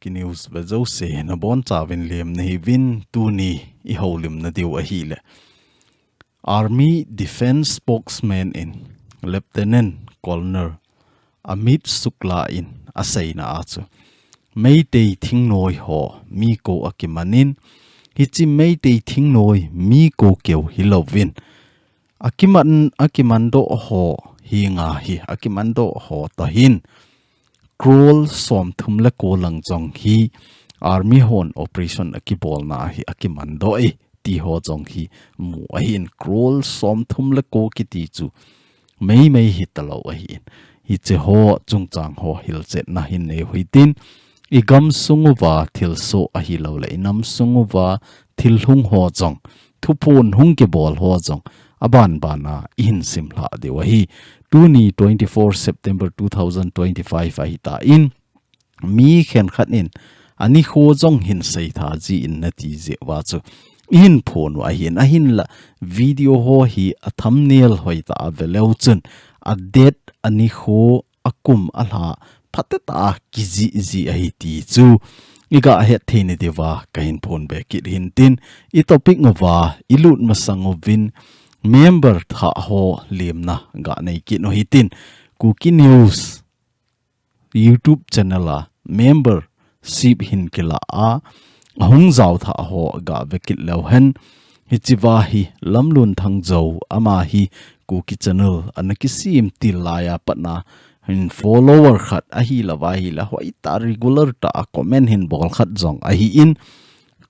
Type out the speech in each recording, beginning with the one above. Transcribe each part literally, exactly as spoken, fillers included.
i news ve jouse nabonchauvin lem nahiuvin, tuni i houlimna diu ahile Army Defence Spokesman in Lieutenant Colonel Amit Shukla in aseina a chu Meitei thingnoi ho mi ko akiman in, hiche Meitei thingnoi mi ko keu hilouvin, akiman, akimandoh ho henga hi, akimandoh ho toh hin crore somthum le ko lang jong hi army hon operation akibolna hi akimandoh e, ti ho jong hi mu ahin, crore somthum le ko kiti chu meimei hitalou ahin. Hiche ho chungchang ho hilchetna hin nei u hitin, i gamsung uva thilsoh ahilouleh i namsung uva thil hung ho jong, thuphon hung kibol ho jong, aban bana i hin simlhah diu ahi. Tuni twenty-four September two thousand twenty-five ahitan, mi khenkhat in anikho jong hin seitha jin nati jeh uva chu i hin phon u ahin, ahinla video ho hi a thumbnail hoitah a veleu chun a date, anikho, akum, alha phatetah a kijih jih ahi ti chu i gahet thei nadiuva kahin phonbe kit hintin, i topic uva i lut masang uvin member thah ho lemna ganei kit u hitin, Kuki News YouTube channel a membership hin kilah a, ahung jao thah ho gave kit leu hen, hichea hi Lamlun Thangjou, ama hi Kuki channel ana kisem til laiya patna hin follower khat ahilouva ahile hoitah regular tah a comment hin bol khat jong ahin,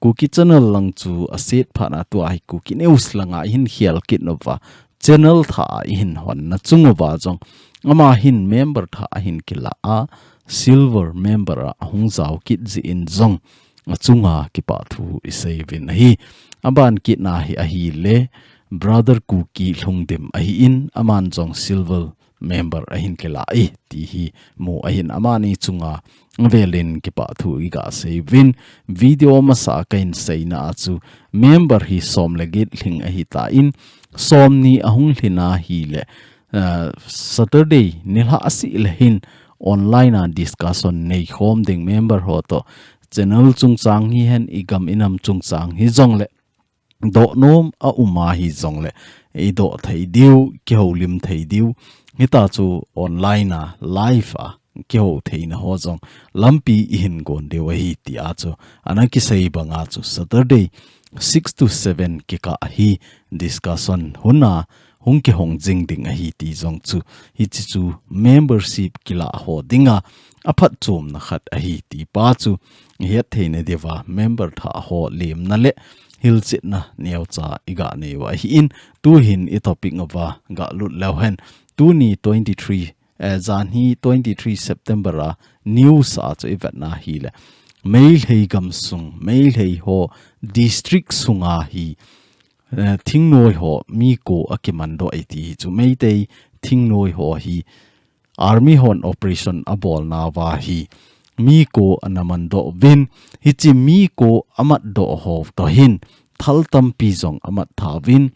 Kuki channel lang chu aset phatna tua hi Kuki News langa i hin khel kit uva, channel thah a i hin honna chung uva jong ama hin member thah ahin kilah a, silver member a ahung jao kit jeh in jong achunga kipa thu i seiuvin ahi. Aban kitna hi ahile Brother Kuki Lhungdim ahin, aman jong silver member ahin kilah e ti hi mu ahin, amani chunga velin kipa thu i gaseiuvin, video masa a kahin seina a chu member hi som le get lhing ahitan, somni ahung lhin ahile, ah, Saturday nilhah seh le hin online a discussion neikhom ding member ho toh, channel chungchang hihen, i gam i nam chungchang hijongle, dohnom a um ahijongle, i doh thei diu, kihoulim thei diu, hitia chu online a, live a, kihou theina ho jong lampi i hin gon diu ahi tia chu ana kisei banga chu Saturday six to seven kikah hi discussion huna hung kihong jing ding ahi ti jong chu, hiche chu membership kilah ho dinga aphatchomna khat ahi ti pa chu i het theina diuva member thah ho lemna le hilchetna neocha i ganei u ahin, tuhin i topic uva galut leu hen, tuni twenty-three, eh, janhi twenty-three September a news a chu i vetna hile, Meitei gamsung, Meitei ho district sunga hi, eh, thingnoi ho mi ko akimandoh e ti hi chu, Meitei thingnoi ho hi army hon operation abolnauva hi mi ko ana mandoh uvin, hiche mi ko amatdoh ho toh hin thal tampi jong amat tha uvin,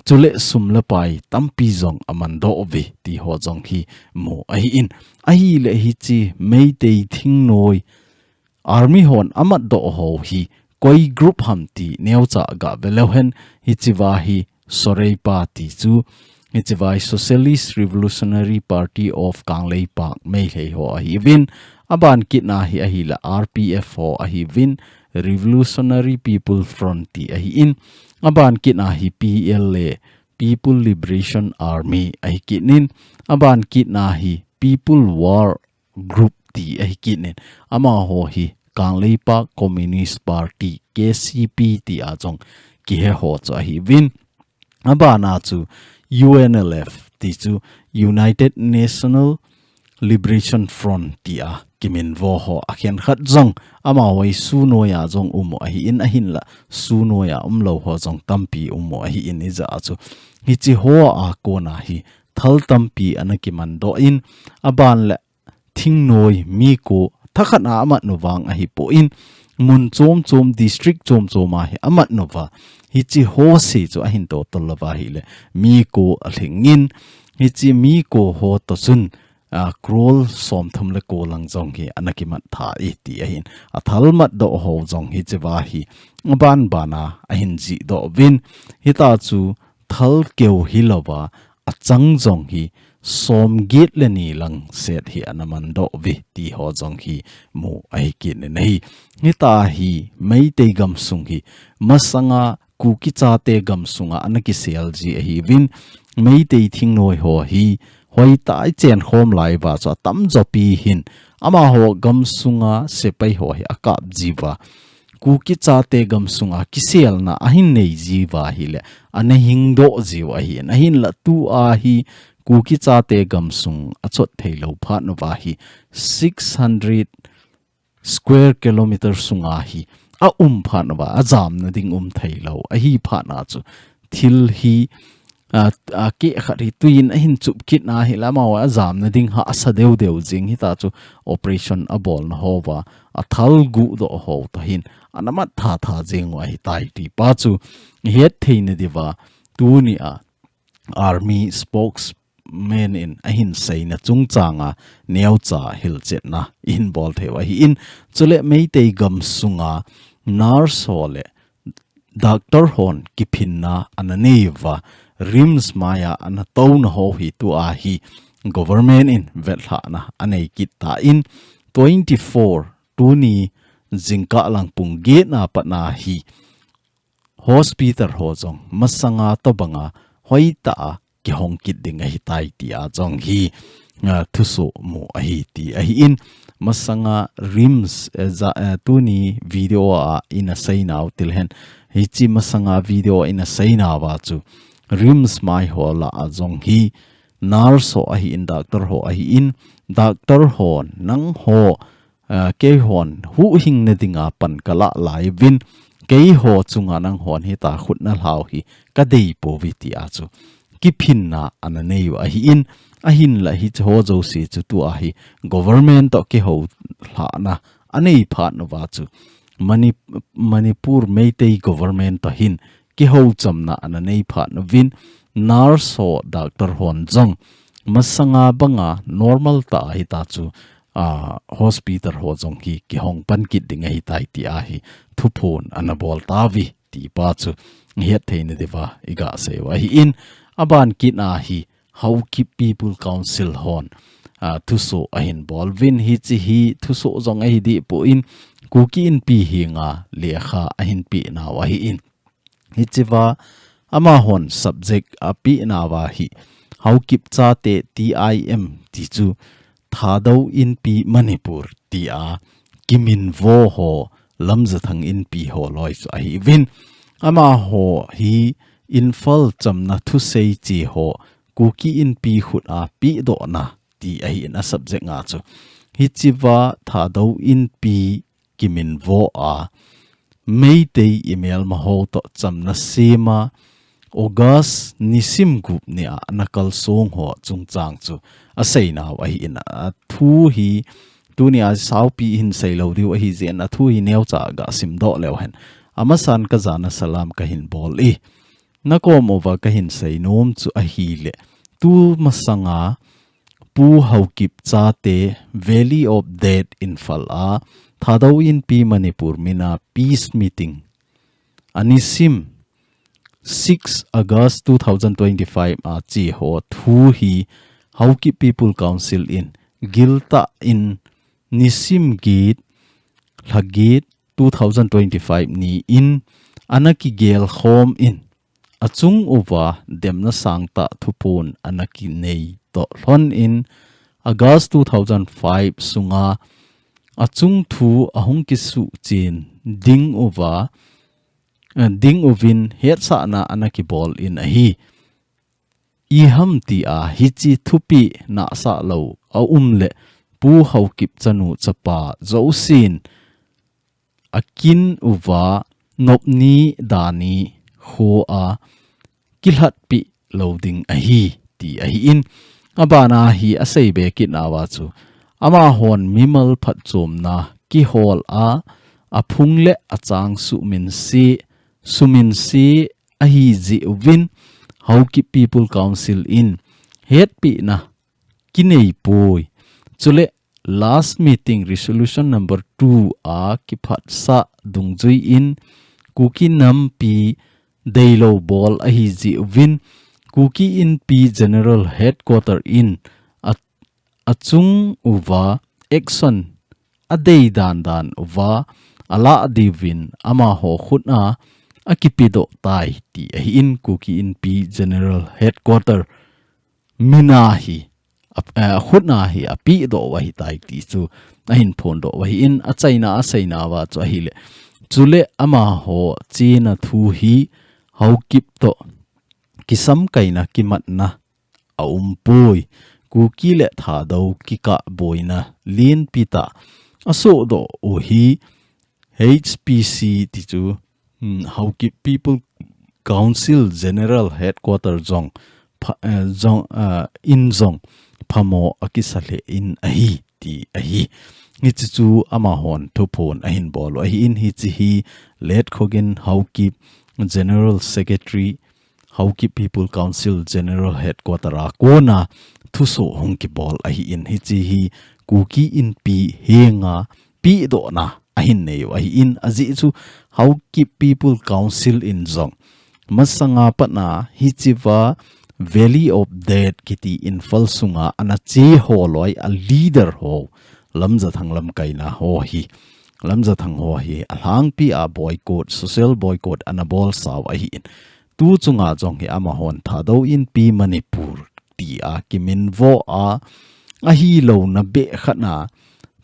chule sum le pai tampi jong amandoh uve ti ho jong hi mu ahin, ahile hiche Meitei thingnoi army hon amatdoh ho hi koi group ham ti neocha gave leu hen, hichea hi Soreipa ti chu, hichea hi Socialist Revolutionary Party of Kangleipak Meitei ho ahiuvin, aban kitna hi ahile R P F ho ahiuvin, Revolutionary People Front ti ahin, aban kitna hi P L A, People Liberation Army ahi kit in, aban kitna hi People War Group ti ahi kit in, amaho hi Kangleipak Communist Party, K C P, tia jong kihe ho chu ahiuvin. Abana chu U N L F ti chu United National Liberation Front tia kiminvo ho akhenkhat jong amaho hi sunoiya jong um u ahin, ahinla sunoiya umlou ho jong tampi um u ahin, hijeh a chu hiche hoa kona hi thal tampi ana kimandoh in, aban le thingnoi mi ko thakhat a amat nu vang ahipon, mun chom chom, district chom chom a hi amat nuva, hiche ho se chu ahin to tol louva ahile mi ko alhing in, hiche mi ko ho toh chun, a, crore somthum le ko lang jong hi ana kimat tha e ti ahin. A thalmat doh ho jong hichea hi aban bana ahin jih doh uvin. Hita chu thal keu hilouva, achang jong hi somget le ni lang set hi ana man doh uve ti ho jong hi mu ahi kit in ahi. Hita hi Meitei gamsung hi masanga Kuki chate gamsunga ana kisel ji ahiuvin, Meitei thingnoi ho hi hoitah a i chenkhom lai uva chu atamjo pi hin amaho gamsunga sepai ho hi akap ji uva, Kuki chate gamsunga kiselna ahin nei ji uva ahile ana hingdoh jiu ahin, ahinla tua hi Kuki chate gamsung achot theilou phat uva hi six hundred square kilometer sunga hi aum phat uva, ajamna ding um theilou ahi phat a chu thil hi, a, a, keh khat hi tuiyin ahin chup kit na ahile amaho ajamna ding hahsa deu deu jing, hita chu operation abolna houva athal guh doh ho toh hin ana mat tha tha jing u ahitai ti pa chu i het theina diuva tunia Army spokesman in ahin seina chungchanga neocha hilchetna i hin bol theiu ahin, chule Meitei gamsunga nurse ho le doctor hon kiphinna ana nei uva, RIMS maiya ana touna ho hi tua hi government in vetlhahna anei kit tan, twenty-four tuni jingkah lang pung get na pat na hi hospital ho jong masanga tobanga hoitah a kihong kit ding ahitai tia jong hi, a, thusoh mu ahi ti ahin, masanga RIMS, eh, ja, eh, tuni video a ina seinau tilhen, hiche masanga video a ina seinauva chu RIMS mai ho lah a jong hi nurse ho ahin, doctor ho ahin, doctor hon nangho, a, keihon huhhingna dinga pan kalah lai uvin, keiho chunga nanghon hita khut nalhau hi kadei pouve tia chu kiphinna ana nei u ahin, ahinla hiche ho jouse chu tua hi government toh kihou lhahna anei phat uva chu Mani-, Manipur Meitei government toh hin kihou chamna ana nei phat uvin, nurse ho, doctor hon jong masanga banga normal tah a hita chu, a, hospital ho jong hi kihong pan kit ding ahitai tia hi thuphon ana bol tauve ti pa chu i het theina diuva i ga seiu ahin, aban kit a hi Haokip People Council hon, a, thusoh ahin bol uvin, hiche hi thusoh jong ahi deh poi, Kuki Inpi henga lekha ahin peh nau ahin. Hichea amahon subject apeh nauva hi Haokip chate T I M ti chu Thadou Inpi Manipur tia kiminvo ho Lamjathang Inpi ho loi chu ahiuvin. Amaho hi Imphal chamna thusei che ho Kuki Inpi khut a pehdohna ti ahin a subject nga chu. Hichea Thadou Inpi kiminvo a, Meitei imelma ho toh chamna sem a, August nisim gup nia ana kalsong ho chungchang chu aseinau ahin, athu hi tunia saupi hin seilou diu ahijeh in athu hi neocha ga simdoh leu hen. Amasan kajana salam kahin bol e. Nakom uva kahin seinom chu ahile, tu masanga Pu Haokip chate Valley of Death Imphal a Thadou Inpi Manipur mina peace meeting anisim six August two thousand twenty-five a che ho thu hi Haokip People Council in giltah in nisim get, lha get, two thousand twenty-five ni in ana kigel khom in, achung uva demna sangtah thuphon ana kinei toh lhon in, August two thousand five sunga achung thu ahung kisuhchen ding uva, eh, ding uvin hetsahna ana kibol in ahi. Iham tia hiche thupeh nahsah lou aum le Pu Haokip chanu chapa jousen akin uva nopni dani khoa kilhatpeh lou ding ahi ti ahin, abana hi asei be kit nauva chu amahon mimal phatchomna kihol a, aphung le achang suminse, suminse ahijeh uvin Haokip People Council in hetpehna kinei poi, Chule last meeting resolution number two a kiphatsah dungjui in Kuki nampi deilou bol ahi jeh uvin Kuki Inpi General Headquarter in a, achung uva action adei dan dan uva alah diuvin amaho khut a akipedoh tai ti ahin Kuki Inpi General Headquarter mina hi a, eh, khut a hi apedoh u ahitai ti chu ahin phondoh u ahin achaina aseina uva chu ahile. Chule amaho chena thu hi Haokip toh kisamkaina kimatna aumpoi. Kuki le Thadou kikahboina lenpi tah asohdoh u hi H P C ti chu, hmm, Haokip People Council General Headquarter jong pha, eh, jong, ah, in jong phamo akisa lheh in ahi ti ahi. Hiche chu amahon thuphon ahin bol u ahin hiche hi Letkhogen Haokip General Secretary Haokip People Council General Headquarter a kona thusoh hung kibol ahin hiche hi Kuki Inpi henga pedohna ahin nei u ahin ajeh chu Haokip People Council in jong masanga pat a hichea Valley of Death kiti Imphal sunga ana che ho loi a leader ho Lamjathang lamkaina ho hi Lamjathang ho hi alhangpi a boycott, social boycott ana bolsa u ahin tu chunga jong hi amahon Thadou Inpi Manipur tia kiminvo a ahilouna beh khat a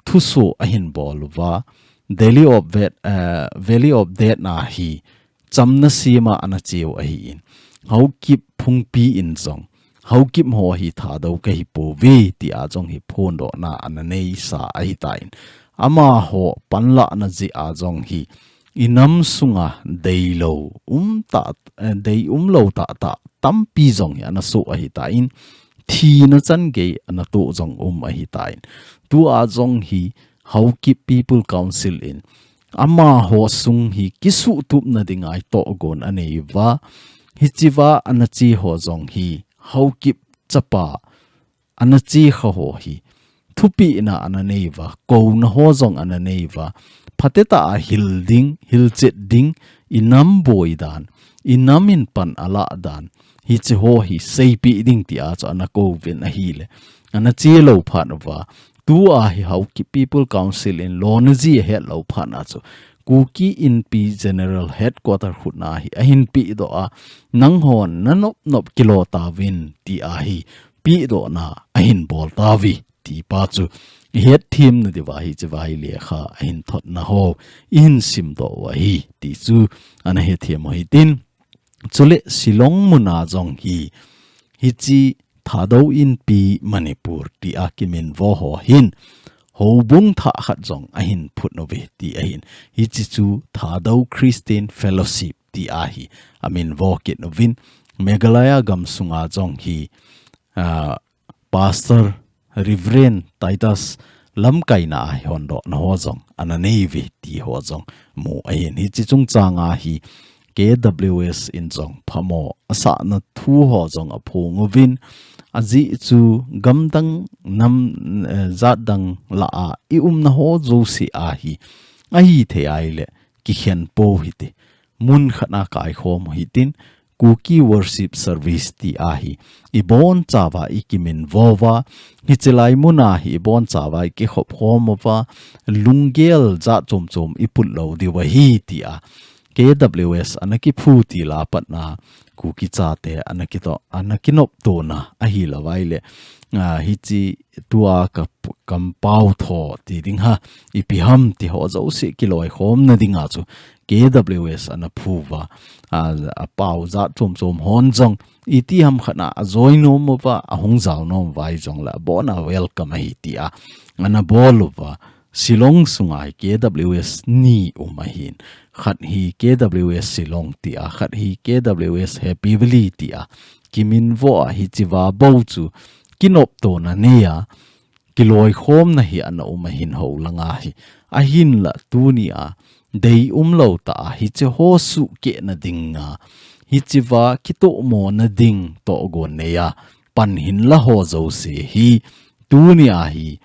thusoh ahin bol uva Valley of Death, eh, Valley of Death a hi chamna sema ana che u ahin Haokip phungpi in jong Haokip ho hi Thadou kahi pouve tia jong hi phondohna ana neisa ahitan amaho panlahna jeh a jong hi inam sunga deilou um tah, eh, dei umlou tah tah tampi jong hi ana soh ahitan thina changei ana toh jong um ahitan tua jong hi Haokip People Council in amaho sung hi kisuhtupna dinga tohgon anei uva hichea ana che ho jong hi Haokip chapa ana che kha ho hi thupehna ana nei uva kouna ho jong ana nei uva phatetah a hil ding hilchet ding inam boi dan inam in pan alah dan hiche ho hi seipeh ding tia chu ana kouvin ahile ana che lou phat uva tua hi Haokip People Council in lona ji ahet lou phat a chu Kuki Inpi General Headquarter khut a hi ahin pedoh a nanghon nanop nop kilo tauvin tia hi pedohna ahin bol tauve ti pa chu ihet themna diuva hichea hi lekha ahin thotna ho ihin simdoh u ahi ti chu ana hethem u hitin chule Shillong muna jong hi hiche Thadou Inpi Manipur tia kiminvo ho hin houbung thah khat jong ahin phut uve ti ahin hiche chu Thadou Christian Fellowship tia hi aminvo kit uvin Meghalaya gamsunga jong hi, ah, Pastor Reverend Titus lamkaina a hi hondohna ho jong ana nei uve ti ho jong mu ahin hiche chungchanga hi K W S in jong phamo asahna thu ho jong aphong uvin ajeh chu gamdang nam, eh, jatdang lah a i umna ho jouse a hi ahithei ahile kikhen pou hite mun khat a kaikhom u hitin Kuki Worship Service tia hi ibonchauva ikiminvo uva hichelai muna hi ibonchauva ikikhop khom uva lunggel jat chom chom iput lou diu ahi tia K W S ana kiphu til a pat a Kuki chate ana kitoh ana kinoptona ahilou ahile, ah, hiche tua ka p-, kampao tho ti ding ham ipi ham ti ho jouse kiloikhomna dinga chu K W S ana phu uva, a, apao jat chom chom hon jong iti ham khat a ajoi nom uva ahung jao nom uva hijongle abona welcome ahi tia ana bol uva Shillong sunga hi K W S ni um ahin khat hi K W S Shillong tia khat hi K W S Happy Valley tia kiminvo a hichea bou chu kinoptona nei a kiloikhomna hi ana um ahin ho langa hi ahinla tunia dei umlou tah a hiche ho suhkehna dinga hichea kitohmona ding tohgon nei a pan hinla ho jouse hi tunia hi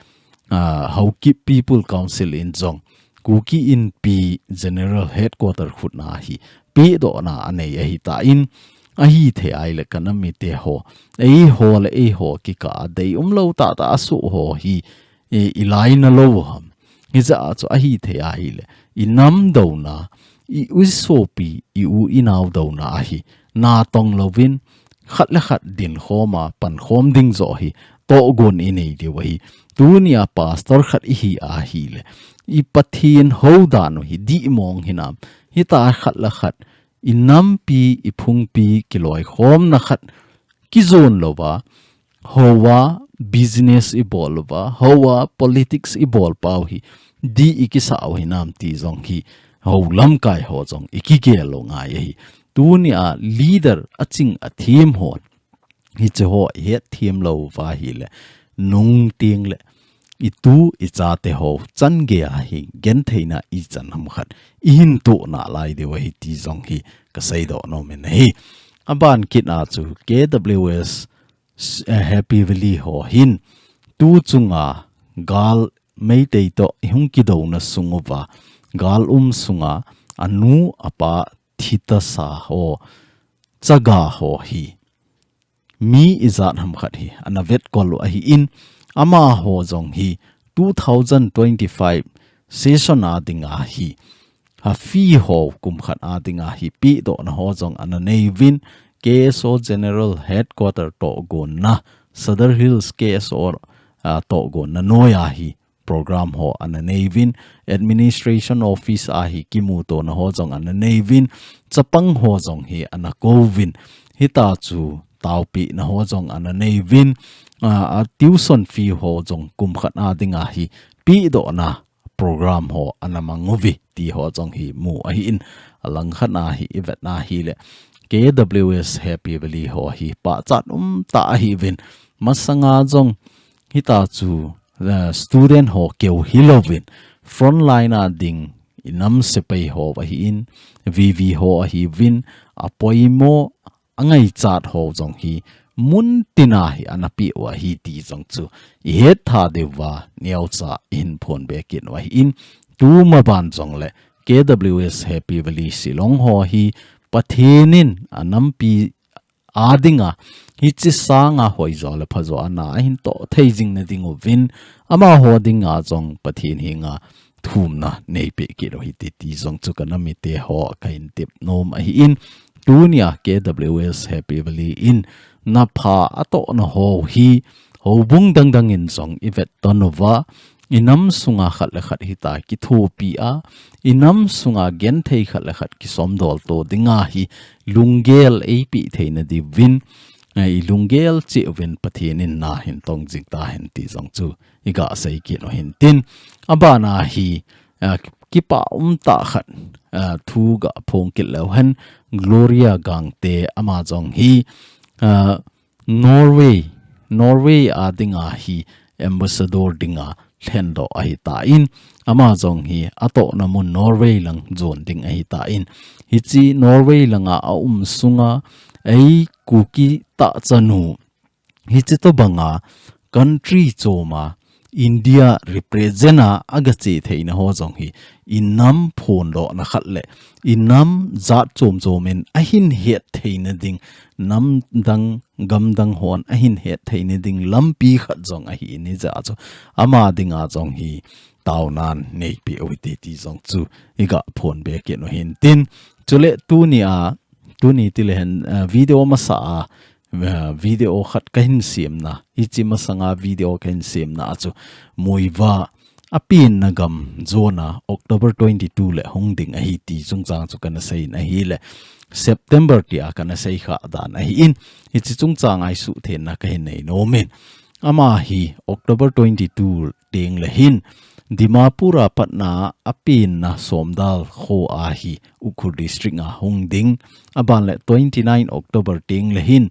ah, Haokip People Council in jong Kuki Inpi General Headquarter khutna hi pedohna anei ahitan, ahithei ahile kanam mite ho, eiho le eiho kikah a deium lou tahtah asoh ho hi, e, ilainat lou ham. Hijeh a chu ahithei ahile, inam douna, i u isopi, i u inao douna ahi, natong louvin, khat le khat dinkhom a, pankhom ding joh hi, tohgon inei diu ahi. Tunia pastor khat ihi ahile, i Pathen houdan u hi dihmong hinam, hitia khat le khat, inampi, iphungpi, kiloikhomna khat, kijon louva, houva business ibol uva, houva politics ibol pau hi, dih ikisah u hinam ti jong hi, hou lamkai ho jong ikigel lou ngai ahi. Tunia leader aching athem hon, hiche ho ihet them louva ahile, nung teng le, itu ichate ho, chan gei a hi, gentheina ichan ham khat, ihin toh nalai diu ahi ti jong hi, kaseidoh nom in ahi. Aban kit a chu, K W S, eh, Happy Valley ho hin, tu chunga gal Meitei toh ihung kidouna sung uva, gal um sunga, anu apa thitasa ho, chaga ho hi, mi ijat ham khat hi, ana vetkol u ahin, amaho jong hi, two thousand twenty-five session a dinga hi, Happy ho kum khat a dinga hi pedohna ho jong ana nei uvin, K S O General Headquarter tohgonna, Sadar Hills K S O, ah, tohgonna noiya hi program ho ana nei uvin, Administration Office a hi kimutona ho jong ana nei uvin, chapang ho jong hi ana kou uvin, hitia chu taopehna ho jong ana nei uvin, ah, a tuition fee ho jong kum khat a dinga hi pedohna program ho ana mang uve ti ho jong hi mu ahin, alangkhat a hi ivetna ahile, K W S Happy Valley ho hi pachat umtah ahiuvin, masanga jong hitia chu, eh, student ho keu hilouvin, frontline a ding inam sepai ho ahin, V V ho ahiuvin, apoimo angaichat ho jong hi, mun tina hi ana peh u ahi ti jong chu ihet tha diuva neocha ihin phonbe kit u ahin, tumaban jongle K W S Happy Valley Shillong ho hi Pathen in anampi a dinga, hiche sanga hoijo le phajo ana ahin toh thei jing na diuvin, amaho dinga jong Pathen henga thumna neipeh kit u hite ti jong chu kanam mite ho kahin tep nom ahin, tunia K W S Happy Valley in napha atohna ho hi, houbung dangdang in jong ivet ton uva, inam sunga khat le khat hitia kithopi a, inam sunga genthei khat le khat kisomdol to dinga hi lunggel eipeh theina diuvin, eh, ilunggel cheh uvin Pathen in nahin tong jing tahen ti jong chu iga sei kit u hintin. Abana hi, ah, kipah umtah khat, ah, thu ga phong kit leu hen, Gloria Gangte ama jong hi, ah, Norway, Norway a dinga hi ambassador dinga lhendoh ahitan, ama jong hi atohna mun Norway lang jon ding ahitan, hiche Norway langa aum sunga ei Kuki tahchanu, hiche tobanga country choma India represent a agache theina ho jong hi, inam phondohna khat le inam jat chom chom in ahin het theina ding, namdang gamdang hon ahin het theina ding lampi khat jong ahi, hijeh a chu ama dinga jong hi taonan neipeh u hite ti jong chu iga phonbe kit u hintin. Chule tunia, tuni tile hen, eh, video masa a, eh, video khat kahin semna, hiche masanga video kahin semna a chu Muivah apenna gam jona October twenty-two le hung ding ahi ti chungchang chu kana seiyin ahile, September tia kana seikhah dan ahin, hiche chungchang a isuhthengna kahin nei nomin. Ama hi October twenty-two teng le hin, Dimapur a patna apenna Somdal kho a hi Ukhrul District a hung ding, aban le twenty-nine October teng le hin,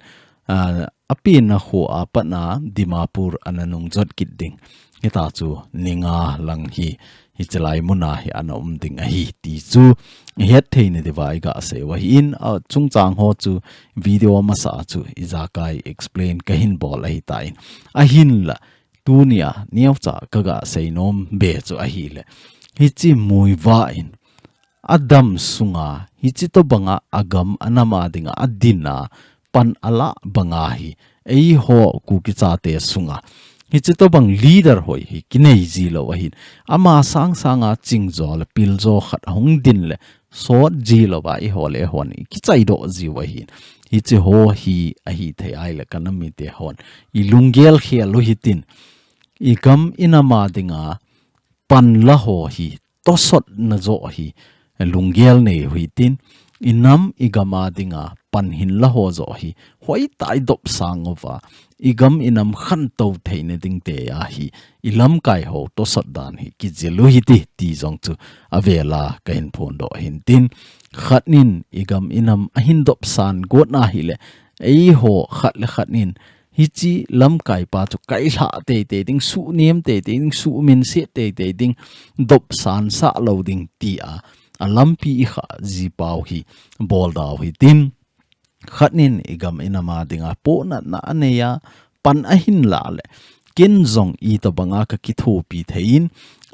ah, apenna kho a patna Dimapur ana nungjot kit ding. Hitia chu ni nga lang hi, hiche lai muna hi ana um ding ahi ti chu ihet theina diuva iga sei u ahin, achungchang ho chu video masa a chu ijakai explain kahin bol ahitan. Ahinla, Tunia neocha kaga seinom be chu ahile, hiche Muivah in adam sunga, hiche tobanga agam anam a dinga adin a pan alah banga hi, eiho Kuki chate sunga hiche tobang leader hoi hi kinei ji lou ahin, ama sangsanga chingjo le piljo khat ahung din le sot ji louva eiho le eihon ikichaidoh jiu ahin. Hiche ho hi ahithei ahile kanam mite hon ilunggel khel u hitin, igam inam a dinga pan la ho hi, tosot na jo hi, lunggel nei u hitin, inam igam a dinga pan hin la ho jo hi, hoitah a idopsang uva, igam inam khantou theina ding tia hi, ilamkai ho tosot dan hi kijil u hite ti jong chu avela kahin phondoh ahin tin, khat nin igam inam ahin dopsan got na hile, eiho khat le khat nin hiche lamkai pa chu kailhah teitei ding, suhnem teitei ding, suhminset teitei ding, dopsan sah lou ding tia alampi ikhah ji pau hi bolda u hitin, khat nin igam inam a dinga pohnatna anei a, pan ahin lah le, ken jong itobanga kakithopi thei in,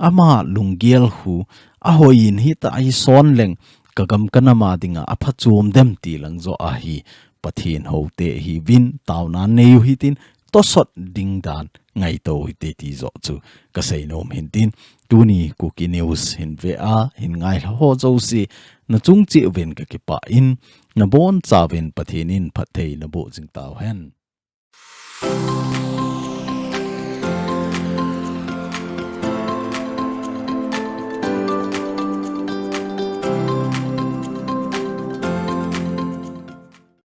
ama lunggel khu ahoi in, hitia hi son leng kagam kanam a dinga aphachom dem ti lang jo ahi, Pathen houte hiuvin, taona nei u hitin, tosot ding dan ngaito u hite ti jo chu kaseinom ahin tin, tuni Kuki News hin ve a hin ngai ho jouse, nachung cheh uvin kakipah in, nabonchauvin Pathen in phatthei naboh jing tauhen.